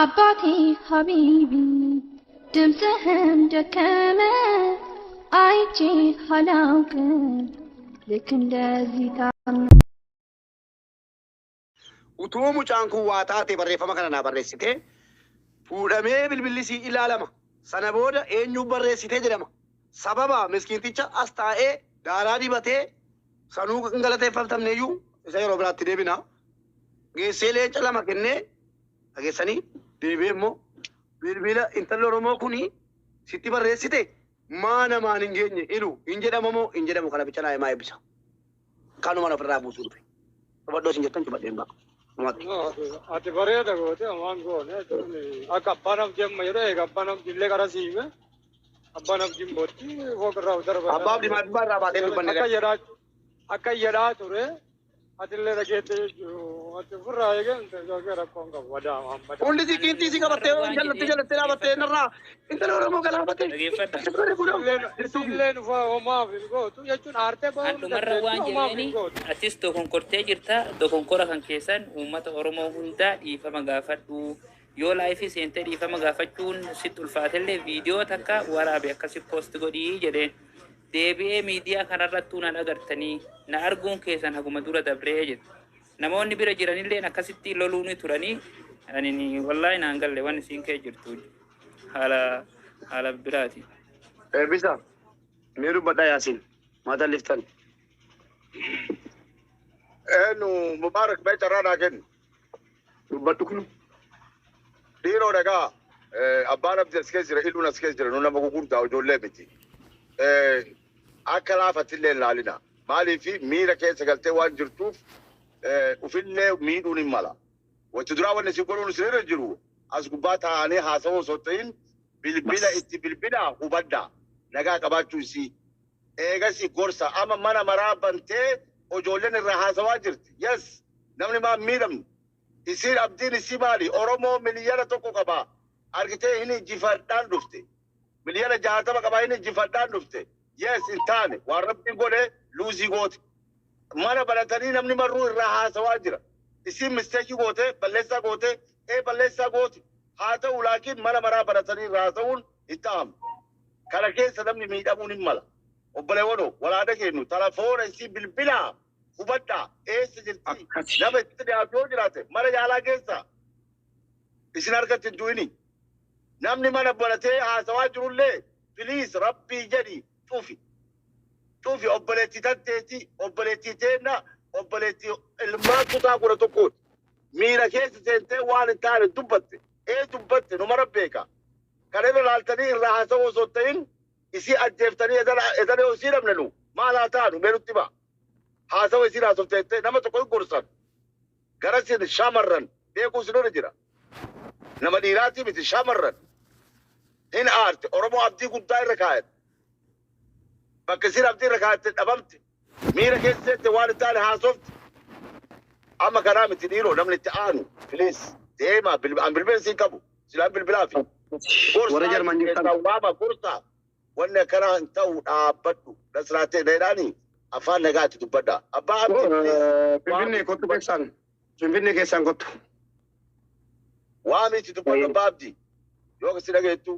አባቴ ሀቢቢ ድምፅህም ደከመ አይቼ አላውቅም ልክ እንደዚህ ታመ Utuu mucaan kun waa taate barreeffama kana naa barreessitee fuudhamee bilbilli sii ilaalama. Sana booda eenyuuf barreessitee jedhama. Sababa miskiinticha as taa'ee daaraa dibatee sanuu hin galateeffamtamneeyyuu isa yeroo biraatti deebina. Geessee leenca lama kennee dhageessanii deebi'ee immoo bilbila intalli Oromoo kuni sitti barreessite maa namaan hin geenye ilu hin jedhamamoo hin jedhamu kana bicha naa himaa eebbisa. Kanuma ofirraa buusuu dhufe. Cufadhoo isin jettan cufadheen ba'a. Namatti. Ati bareeda goote waan goone akka abbaan abdii amma yeroo eega abbaan abdii illee qara siime abbaan abdiin bootti fooqirraa darba. Abbaa abdii maal irraa baatee dubbanne Akka jedhaa akka jedhaa ture ati illee dhageette jechuudha. Ati ofirraa eegamte joogee rakkoon qabu wadaa waan badaa. Hundi si qiinxii si qabattee jalatti jalatti dhaabattee narraa intala Oromoo galaafatte. Dhageeffadha. Illee nufa homaaf hin gootu jechuun aartee ba'uu hin Handhumarra waan dandeettu homaaf hin jedheeni gootu. atis dokonkortee jirta. Dokonkora kan keessan uummata Oromoo hundaa dhiifama gaafadhu. Yoo laayifii seentee dhiifama gaafachuun sitti ulfaatellee viidiyoo takka waraabe akkasi poost godhii jedheen. Deebi'ee miidiyaa kanarrattuu nan agartanii na arguun keessan haguma dura dabree jedhe. Namoonni bira jiranilleen akkasitti loluu ni turanii. Ani wallaahi naan galle waan isiin kee jirtu haala haala biraati. Eebbisa. Mee dubbadhaa Yaasiin. Maata liftan. Eenyu Mubaarak mee carraa naa kenni. Dubbadhu kunu. Dhiiroo dhagaa abbaan abdii as keessa jira, iluun as keessa jira, nu nama gurguddaa ijoollee miti. Akka laafatti illee hin laalina. Maaliif miira keessa galtee waan jirtuuf ufillee miidhuun hin mala. Wanti duraa wanni si godhuun sirra jiru as gubbaa taa'anii haasawuu osoo ta'in bilbila itti bilbilaa hubadhaa nagaa qabaachuu isii. Eegasi gorsa amma mana maraa bantee ijoolleen irraa haasawaa jirti. Yes, namni maan miidhamne. Isiin abdiin isii maali? Oromoo 1 miliyoona qaba. Argitee hin injifadhaan dhufte. 60 miliyoona qaba hin injifadhaan dhufte. Yes, hin taane waan rabbiin godhe lose goote. Mana banatanii namni marruu irraa haasawaa jira. Isiin mistake goote, balleessaa goote, ee balleessaa goote. Haa ta'u laakiin mana maraa banatanii irraa haasawuun hin ta'amu. Kana keessa namni miidhamuun hin mala. Obboleewwan walaada kennu telefoona isii bilbilaa hubadhaa eessa jirti Akkasi. Nama itti dhiyaatu yoo jiraate mana yaalaa keessa isin harkatti hin du'ini. Namni mana banatee haasawaa jirullee please rabbii jedhi cufi. Cufi obboleettii tanteeti obboleettii teenna obboleettii ilmaan kutaa 11ti. Miira keessa seentee waan hin taane dubbatte. Ee dubbatte numa beeka. Kana irra laaltanii irraa haasawuu osoo hin ta'in isii ajjeeftanii edana yoo isii dhabne nu maal haa taanu mee nutti hima. Haasawa isiin haasofteettee nama tokko hin gorsan. Garasin shamarran beekuu isin irra jira. Nama dhiiraatii miti shamarran. Hin aarte Oromoo abdii guddaa irra kaayate. Bakka isiin abdii irra kaayatte dhabamte. Miira keessa seente waan hin taane haasofte. Amma kanaa miti dhiiroo namni itti aanu please deemaa an bilbila isiin qabu silaan bilbilaa fi Warra gorsaa Jarman jirtan. keessaa waama gorsaa wanni akkanaa hin ta'u dhaabbadhu nasraatee dheedhaanii afaan nagaatti dubbadha. Abbaa abdii please Finfinnee kottu keessaan. Finfinnee keessaan kottu. Waamichi dubbadhu abbaa abdii yoo kasi dhageettu.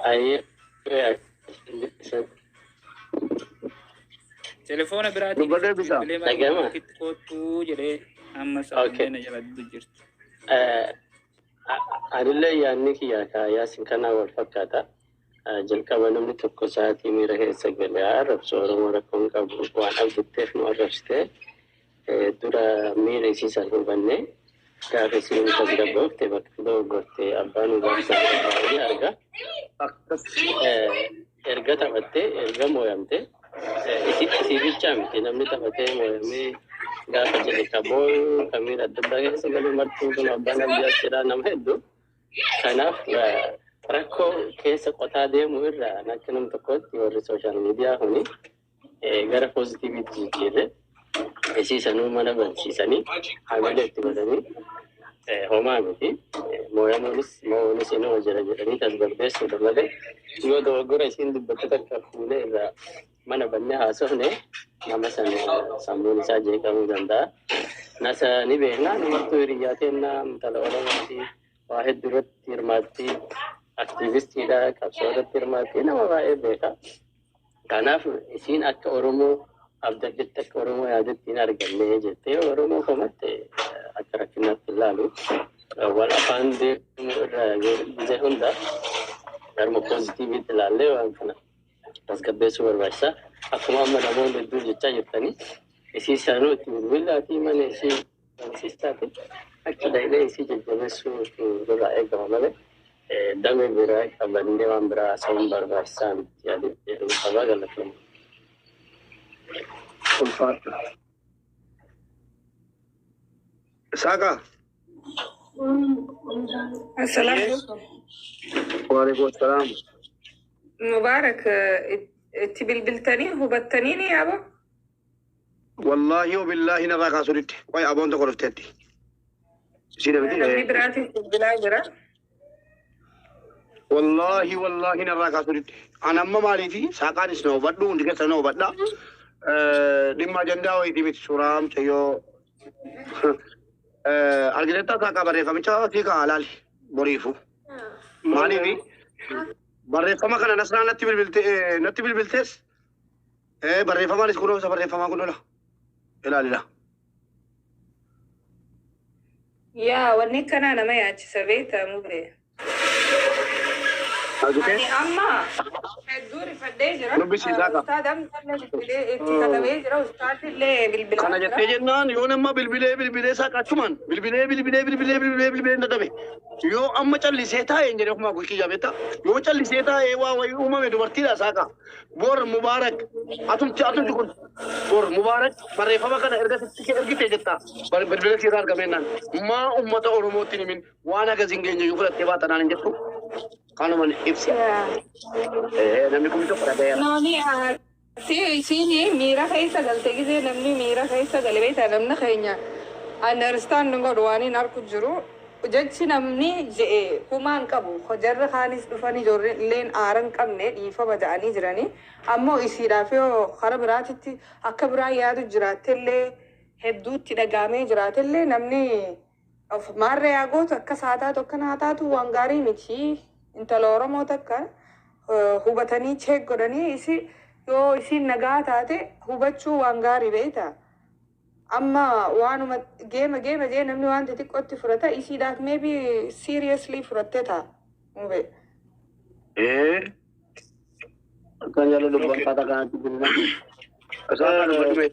Ayyee. Telefoona biraatiin Dubbadhu eebbisa. bilbilee mana Dhagama. itti kottuu jedhee amma Okay. sa'aatiin na jala jirti. Anillee yaadni kiyya ka Yaasin kanaa wal fakkaata. Jalqaba namni tokko sa'aatii miira keessa galee arrabsu Oromoo rakkoon qabu waan abditteef nu arrabsite dura miira isii san hubanne gaafa isiin tasgabboofte bakka dogoggorte abbaan hubataa ni arga. Akkasi. Erga taphattee erga mooyamte isii bichaa miti namni taphatee mooyamee gaafa jedhe ka booyu ka miira adda addaa keessa galu martuu kun abbaan abdii as jedhaa nama hedduu. Kanaaf rakkoo keessa qotaa deemu irraa akka nam tokkotti warri social media kuni gara positiveitti jijjiirre isii sanuu mana bansiisanii hamilee itti godhanii homaa miti mooyamuunis moo'uunis inuma jira jedhanii tasgabbeessuudha malee yoo dogoggora isiin dubbatte takka fuulee irraa Mana bannee haasofne nama sana sammuun isaa jeeqamuu danda'a. Nasa ni beekna, numattuu hiriyyaa kennaa, intala Oromooti, waa hedduu irratti hirmaatti, aktiivistiidha, qabsoo irratti hirmaatti, nama baay'ee beeka. Kanaaf isiin akka Oromoo abdaddetti, akka Oromoo yaadetti hin arganne jettee Oromoo komatte akka rakkinaatti ilaalu. Wal afaan deemuu irra gizee hunda garuma positiveitti ilaallee waan kana tasgabbeessuu barbaachisa. Akkuma amma namoonni hedduun jechaa jirtanii, isii sanuu itti bilbilaatii mana isii barsiis taate achi dhaqnee isii jajjabeessuu irraa eegama malee damee biraa qabannee waan biraa haasa'uun barbaachisaa miti yaadee jedhu qabaa, galatooma. Ulfaadha. Saaqa. Assalamu alaikum. Waalaikum salaam. Mubarak, itti bilbiltanii hubattanii ni yaaba? Wallaahi wabillaahi narraa kaasuu didde. Qoy, aboon tokko dhufteetti. Isii Namni dhabiti. biraatis bilbilaa jira. Wallaahi wallaahi narraa kaasuu didde. An amma maaliifi saaqaanis na hubadhu, hundi keessa na hubadha. Dhimma ajandaa wayitii miti, suuraa mucayyoo argitettaa saaqaa, barreeffamicha sii kaa laali boriifu. Maaliifi barreeffama kana Nasraa natti bilbilte, natti bilbiltees, barreeffamaanis kunoo isa barreeffamaa kun ola. Ilaalila. Yaa, wanni kanaa nama yaachisa beektaa, mubee. Argitee? Ani amma hedduu rifadhee jira. Dubbisi Saaqa. Ustaad Hamzallee bilbilee itti katabee jira. Ustaad illee bilbilaa Kana jira. jettee jennaan, yoo nama bilbilee bilbilee saaqachumaan bilbilee bilbilee bilbilee bilbilee bilbilee hin dadhabe. Yoo amma callisee taa'ee hin jedhee ofuma kiyyaa beektaa? Yoo callisee taa'ee waa wayii uumame, dubartiidha saaqa. Bor Mubaarak, atumti atumti kun bor Mubaarak barreeffama kana erga sitti ergite jetta, bilbila siirraa argamennaan maa uummata Oromootti himin, waan hagas hin geenye yoo fudhattee baatanaan hin jettu, kanuman ibsa. Namni kun tokko dhaga'eera. Nooni si isiin miira keessa galte, gisee namni miira keessa gale beektaa, namni keenya understand godhu waan hin arku jiru. Jechi namni je'e humaan qabu, jarri kaanis dhufanii ijoolleen aara hin qabne dhiifama ja'anii jiranii, ammoo isiidhaaf yoo kara biraatitti akka biraa yaadu jiraattellee, hedduutti dhagaamee jiraatellee, namni of maarree yaa gootu, akkas haa taatu, akkana haa taatu, waan gaarii miti. Intala Oromoo takka hubatanii check godhanii isi yoo isiin nagaa taate hubachuu waan gaarii beekta. Amma waanuma geema geema jee namni waan xixiqqootti fudhata, isiidhaaf maybe seriously fudhattee ta'a. Mubee. Akkan jala dubban akkaataa kanatti jiru. Saaqa, dubbadhu mee.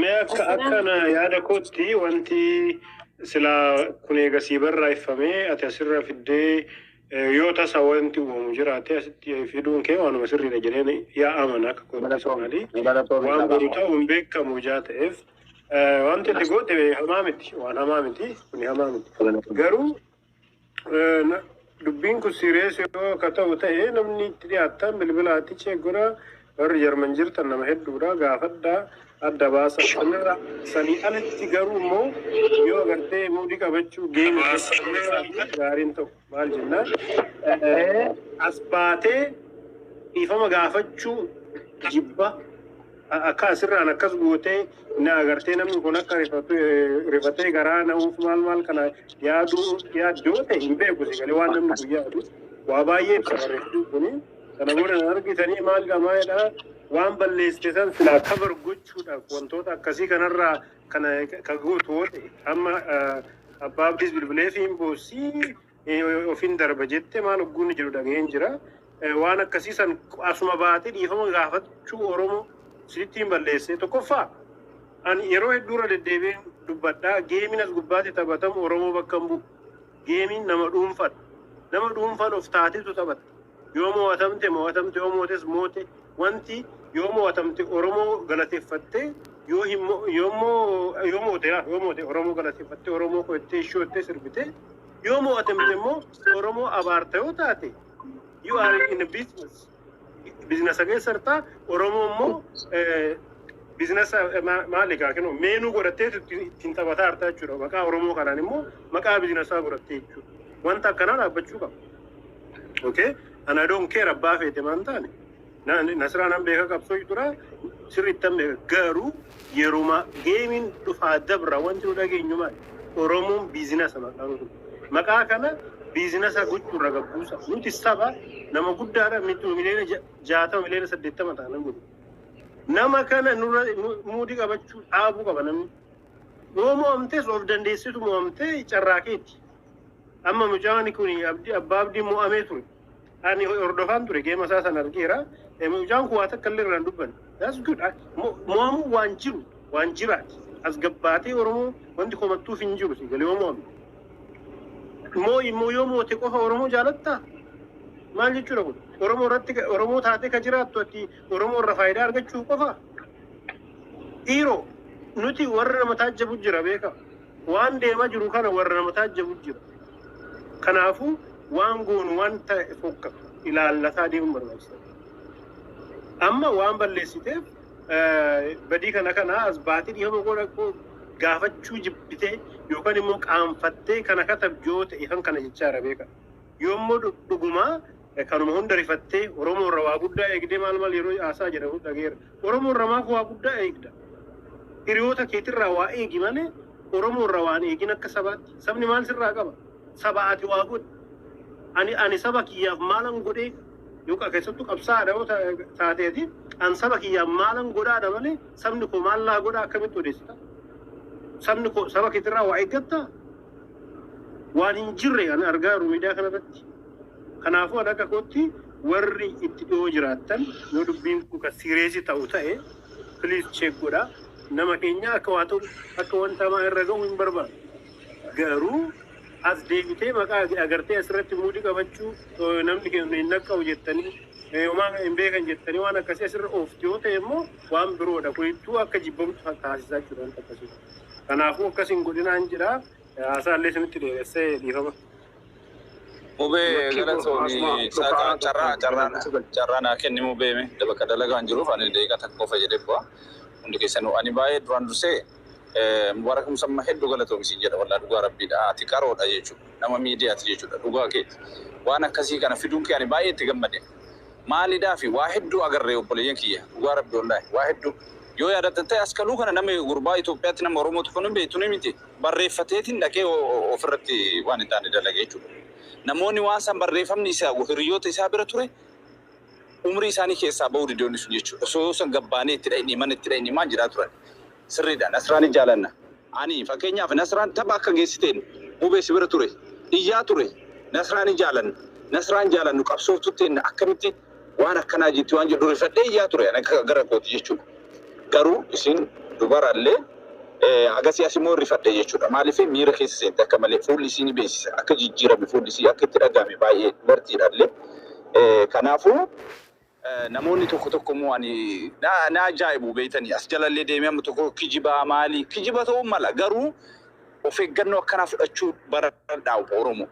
Mee akka akkana yaada kootti, wanti silaa kun eegasii barreeffamee ati asirra fiddee, yoo tasa wanti uumamu jiraate asitti fiduun kee waanuma sirriidha jedheen yaa amana akka kootti. Maali, waan boru ta'u hin beekamu ijaa ta'eef, wanti ati goote hamaa miti, waan hamaa miti, kuni hamaa miti. Garuu dubbiin kun serious yoo akka ta'u ta'e, namni itti dhiyaattan bilbilaatti check godha. Warri Jarman jirtan nama hedduudha, gaafadhaa, adda baasa. Sanirra sanii alatti garuu immoo yoo agartee moodii qabachuu geema gaariin ta'u maal jennaan, as baatee dhiifama gaafachuu jibba akka asirraan akkas gootee na agartee, namni kun akka rifatee garaa na'uuf maal maal kana yaaduu yaaddoo ta'e hin beeku. Si galee, waan namni kun yaadu waa baay'ee ibsa barreeffamni kuni. Kana booda na argitanii maal qamaa'edha, waan balleessite san silaa cover gochuudhaaf wantoota akkasii kanarraa kana ka gootu yoo ta'e, amma abbaa abdiis bilbilee fi hin boossii ofiin darba jette maal ogguun jedhu dhaga'een jira. Waan akkasii san asuma baatee dhiifama gaafachuu Oromoo sitti hin balleesse. Tokkoffaa, ani yeroo hedduu irra deddeebiin dubbadhaa, gameiin as gubbaatti taphatamu Oromoo bakka hin bu'u. Gameiin nama dhuunfadha. Nama dhuunfaan of taatetu taphata. Yoo mo'atamte mo'atamte, yoo mootes moote. Wanti yoo mo'atamte Oromoo galateeffattee, yoo hin yoo yoo moote, yoo moote Oromoo galateeffattee, Oromoo ko'ettee ishoottee sirbite, yoo mo'atamte immoo Oromoo abaarta yoo taate, you are in a business. Businessa keessa jirta. Oromoo immoo businessa maali kaa kennu meenuu godhattee ittiin taphataa jirta jechuudha. Maqaa Oromoo kanaan immoo maqaa businessaa godhattee jechuudha. Wanta akkanaa dhaabbachuu qaba. Okay? And I don't care abbaa feete maan taane. Nasraa nan beeka, qabsoo tura sirriittan beeka. Garuu yeruma gameiin dhufaa dabra wanti nu dhageenyu maali? Oromoon businessa maqaan kun. Maqaa kana businessa gochuurra gabbuusa. Nuti saba nama guddaadha miti, miliyoona 60, miliyoona 80 ta'an godhu. Nama kana nurra muudii qabachuu dhaabuu qaba namni. Yoo mo'amtes of dandeessitu mo'amtee carraa keeti. Amma mucaan kun abdii abbaa abdii mo'amee ture. Ani hordofaan ture, game isaa sana argeera. Mucaan kun waa takka illee irraan dubbanne. That's good. Mo'amuu waan jiru waan jiraati. As gabbaatee Oromoo wanti komattuuf hin jiru si galee yoo mo'amte. Moo immoo yoo moote qofa Oromoo jaalattaa? Maal jechuudha kun? Oromoo irratti Oromoo taatee ka jiraattu ati Oromoo irra faayidaa argachuu qofa? Dhiiroo, nuti warra nama taajjabu jira, beeka. Waan deemaa jiru kana warra nama taajjabu jira. Kanaafuu waan goonu waan ta'e fokkatu ilaallataa deemuun barbaachisaadha. Amma waan balleessiteef badii kana kana as baatee dhiifama godha gaafachuu jibbitee yookaan immoo qaanfattee kana katabdu yoo ta'e kan kana jechaadha, beeka. Yoo immoo dhugumaa kanuma hunda rifattee Oromoo irra waa guddaa eegdee maal maal yeroo haasaa jedhamu dhageera. Oromoo irra maaf waa guddaa eegda? Hiriyoota keetirraa waa eegi malee Oromoo irra waan eegin akka sabaatti. Sabni maal sirraa qaba? Saba ati waa godhi. Ani saba kiyyaaf maalan godhee yookaan keessattuu qabsaa'aadha yoo taateeti, an saba kiyyaaf maalan godhaadha malee sabni koo maal laa godhaa akkamitti odeessita? Sabni koo saba keetirraa waa eeggattaa? Waan hin jirre ani argaa jiru miidiyaa kanarratti. Kanaafuu ani akka kootti warri itti dhiyoo jiraattan yoo dubbiin kun kan serious ta'u ta'e, please check godhaa. Nama keenya akka waa ta'u, akka wanta hamaa irra ga'u hin barbaadu. Garuu as deebitee maqaa agartee asirratti muudii qabachuu, namni keenya hin naqqa'u jettanii, homaa hin beekan jettanii waan akkasii asirra oofti yoo ta'e immoo waan biroodha. Kunittuu akka jibbamtu taasisaa jiru wanta akkasii. Kanaafuu akkas hin godhinaan jedha. Haasaallee isinitti dheeressee dhiifama. Mubee, galatoomii. Carraa carraa carraa naa kenni mubee, bakka dalagaan jiruuf ani daqiiqaa takka qofa jedhee bu'a. Hundi keessanuu ani baay'ee duraan dursee Mubaarak Musammaa hedduu galatoomi jedha, wallaa dhugaa rabbiidha. Ati qaroodha jechuudha. Nama miidiyaati jechuudha. Dhugaa keeti. Waan akkasii kana fiduun kee ani baay'ee itti gammade. Maalidhaa fi waa hedduu agarree, obboleeyyan kiyya. Dhugaa rabbi, wallaahi waa hedduu. Yoo yaadattan ta'e, askaluu kana nama gurbaa Itoophiyaatti nama Oromoo tokko hin beektu ni miti. Barreeffateetiin dhaqee ofirratti waan hin taane dalage jechuudha. Namoonni waan san barreeffamni isaa hiriyoota isaa bira ture umrii isaanii keessaa bahuu didoonni sun jechuudha. Osoo san gabbaanee itti dhaqni mana itti dhaqni maal jedhaa turan. Sirriidha. Nasraan jaalanna. Ani fakkeenyaaf Nasraan tapha akka geessiteen mubee si bira ture. Iyyaa ture. Nasraan jaalanna. Nasraan jaalannu qabsooftutti akkamitti waan akkanaa jetti waan jedhu rifadhee iyyaa ture ani akka gara kooti jechuudha. Garuu isin dubarallee agasii as immoo rifadhe jechuudha. Maaliif miira keessa seente akka malee fuulli isii ni beeksisa. Akka jijjiirame fuulli isii akka itti dhagahame baay'ee dubartiidhaallee. Kanaafuu namoonni tokko tokko immoo ani na ajaa'ibu beektanii as jalallee deemee amma tokko kijibaa maali kijiba ta'uu mala, garuu of eeggannoo akkanaa fudhachuu baradhaa, Oromoo.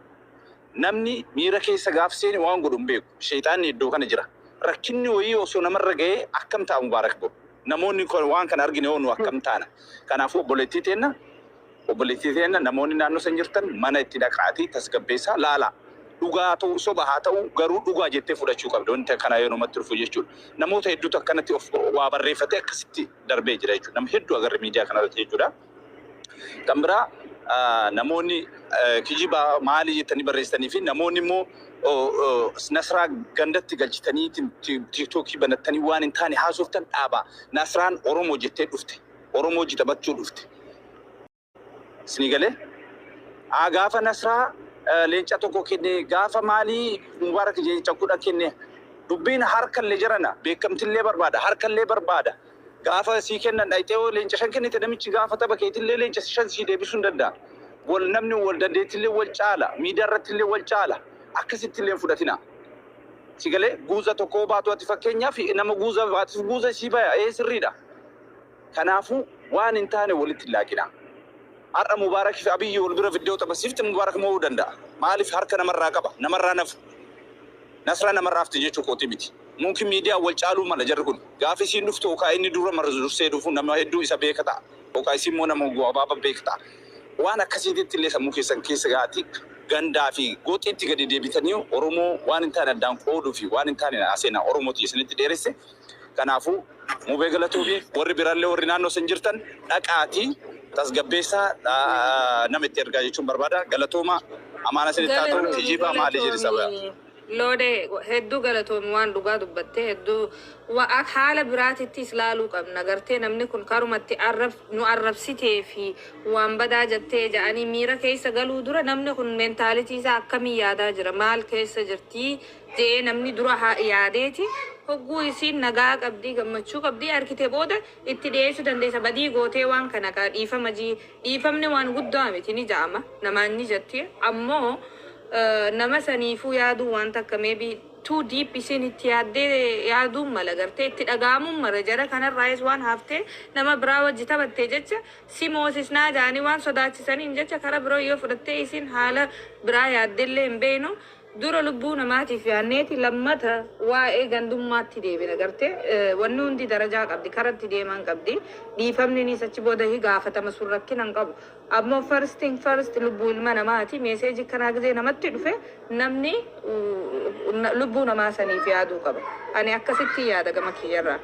Namni miira keessa gaaf seeni waan godhu hin beeku. Sheexaanni iddoo kana jira. Rakkinni wayii osoo namarra ga'ee akkam ta'a Mubaarak godhu? Namoonni kun waan kana argine hoo nu akkam taana? Kanaafuu obboleettii teenna namoonni naannoo san jirtan mana itti dhaqaatii tasgabbeessaa laalaa. Dhugaa ta'u soba haa ta'u, garuu dhugaa jettee fudhachuu qabda wanti akkanaa yoo namatti dhufu jechuudha. Namoota hedduutu akkanatti of waa barreeffatee akkasitti darbee jira jechuudha. Nama hedduu agarre miidiyaa kanarratti jechuudha. Kan biraa namoonni kijiba maali jettanii barreessitanii fi namoonni immoo Nasraa gandatti galchitanii TikTokii banattanii waan hin taane haasoftan dhaabaa. Nasraan Oromoo jettee dhufte. Oromoo hojii taphachuu dhufte. Isinii galee? Haa, gaafa Nasraa leenca tokko kenne, gaafa maalii Mubaarak leenca 10 kenne, dubbiin harkallee jirana beekamtillee barbaada, harkallee barbaada. Gaafa sii kennan dhayxee yoo leenca 5 kennite, namichi gaafa tapha keetillee leenca 5 sii deebisuu hin danda'a. Wal namni wal dandeettillee wal caala, miidiyaa irrattillee wal caala. Akkasitti illee hin fudhatina. Si galee guuza tokko baatu ati fakkeenyaaf nama guuza baatuuf guuza sii baya ee sirriidha. Kanaafuu waan hin taane walitti hin laaqina. Har'a Mubaarak fi Abiyyi wal bira fiddee taphasiifte Mubaarak mo'uu danda'a. Maaliif harka namarraa qaba? Namarraa nafu. Nasraa namarraa hafte jechuu kooti miti. Mumkin miidiyaa wal caaluu mala jarri kun. Gaafa isiin dhuftu yookaan inni dura mara dursee dhufu nama hedduu isa beeka ta'a. Yookaan isiin immoo nama gabaabaa beeka ta'a. Waan akkasiititti illee sammuu keessan keessa gaati Gandaa fi gooxiitti gadi deebitanii Oromoo waan hin taane addaan qooduu fi waan hin taane seenaa Oromooti isinitti dheeresse. Kanaafuu Mubee, galatoomi. Warri biraallee, warri naannoo isin jirtan, dhaqaatii tasgabbeessaa nama itti ergaa jechuun barbaada. Galatooma, amaana isinitti haa ta'u. Galatoomi. Kijibaa maalii jedhi saba. Galatoomi Loodee, hedduu galatoomi. Waan dhugaa dubbatte hedduu. Haala biraatittis ilaaluu qabna. Gartee namni kun karumatti arrab nu arrabsitee fi waan badaa jettee jedhanii miira keessa galuu dura, namni kun mentality isaa akkamii yaadaa jira, maal keessa jirtii jedhee namni dura yaadeeti hogguu isiin nagaa qabdii, gammachuu qabdii harkite booda itti dhiyeessuu dandeessa. Badii gootee waan kana kaa dhiifama jii, dhiifamni waan guddaa miti ni ja'ama, namaan ni jetti. Ammoo nama saniifuu yaaduu waan takka maybe too deep isin itti yaaddee yaaduun mala, gartee itti dhaga'amuun mala. Jara kanarraayis waan haftee nama biraa wajji taphattee jecha si moosisnaa jaanii waan sodaachisaniin jecha kara biroo yoo fudhattee isin haala biraa yaaddellee hin beeknu. Dura lubbuu namaatiif yaanneeti lammata waa'ee gandummaatti deebina. Gartee wanni hundi darajaa qabdi, karatti deeman qabdi. Dhiifamni nis achi booda hi gaafatama, sun rakkina hin qabu. Ammoo first thing first, lubbuu ilma namaati. Message kanaa gizee namatti dhufe namni lubbuu namaa saniif yaaduu qaba. Ani akkasitti yaada gama kiyyarraa.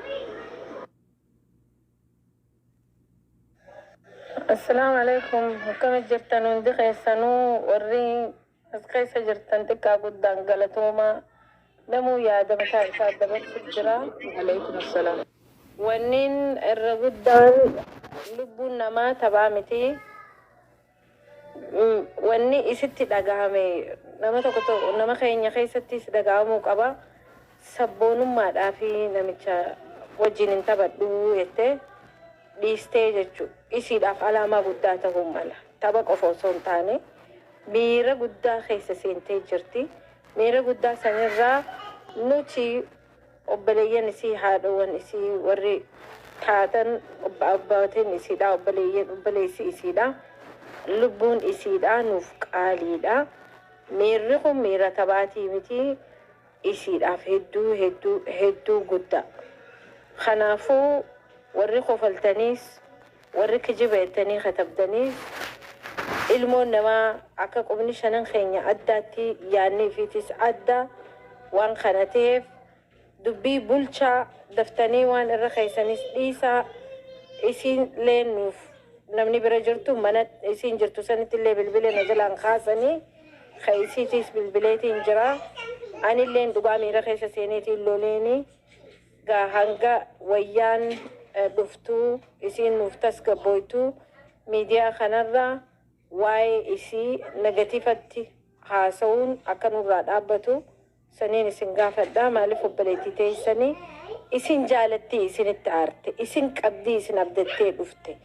Assalaamu alaikum. Akkam jirtan hundi keessanuu? Warri as keessa jirtan xiqqaa guddaan galatoomaa. Namuu yaada mataa isaa dabarsu jira. Alaikum assalaam. Wanniin irra guddaan lubbuun namaa taphaa miti. Wanni isitti dhagahame nama tokko tokko nama keenya keessattis dhagahamuu qaba. Sabboonummaadhaa fi namicha wajjin hin taphadhu jettee dhiistee jechuudha. Isiidhaaf alaamaa guddaa ta'uu mala. Tapha qofa osoo hin taane miira guddaa keessa seentee jirti. Miira guddaa sanirraa nuti obboleeyyan isii, haadhawwan isii warri taatan, abbaatiin isiidha, obboleeyyan, obboleessi isiidha. Lubbuun isiidha nuuf qaaliidha. Miirri kun miira taphaatii miti, isiidhaaf hedduu hedduu hedduu guddaa. Kanaafuu warri kofaltaniis, warri kijiba jettanii katabdaniis, ilmoon namaa akka qubni shanan keenya addaatti yaadni ifiitis adda waan kana ta'eef, dubbii bulchaa daftanii waan irra keessanis dhiisaa. Isiin illee nuuf namni bira jirtu, mana isiin jirtu sanitti illee bilbila na jalaan kaasanii, ka isiitis bilbileetiin jira. Anilleen dhugaa miira keessa seeneetiin loleeni. Gaa hanga wayyaan dhuftuu, isiin nuuf tasgabboytu, miidiyaa kanarra waa'ee isii negative tti haasa'uun akka nurraa dhaabbatu saniin isin gaafadha. Maaliif, obboleettii teessanii isin jaalattii, isinitti aarte, isin qabdii, isin abdattee dhufte.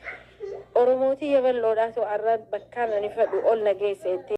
Oromootii yabal'oodhaatu har'a bakkaan ani fedhu ol na geesse jettee.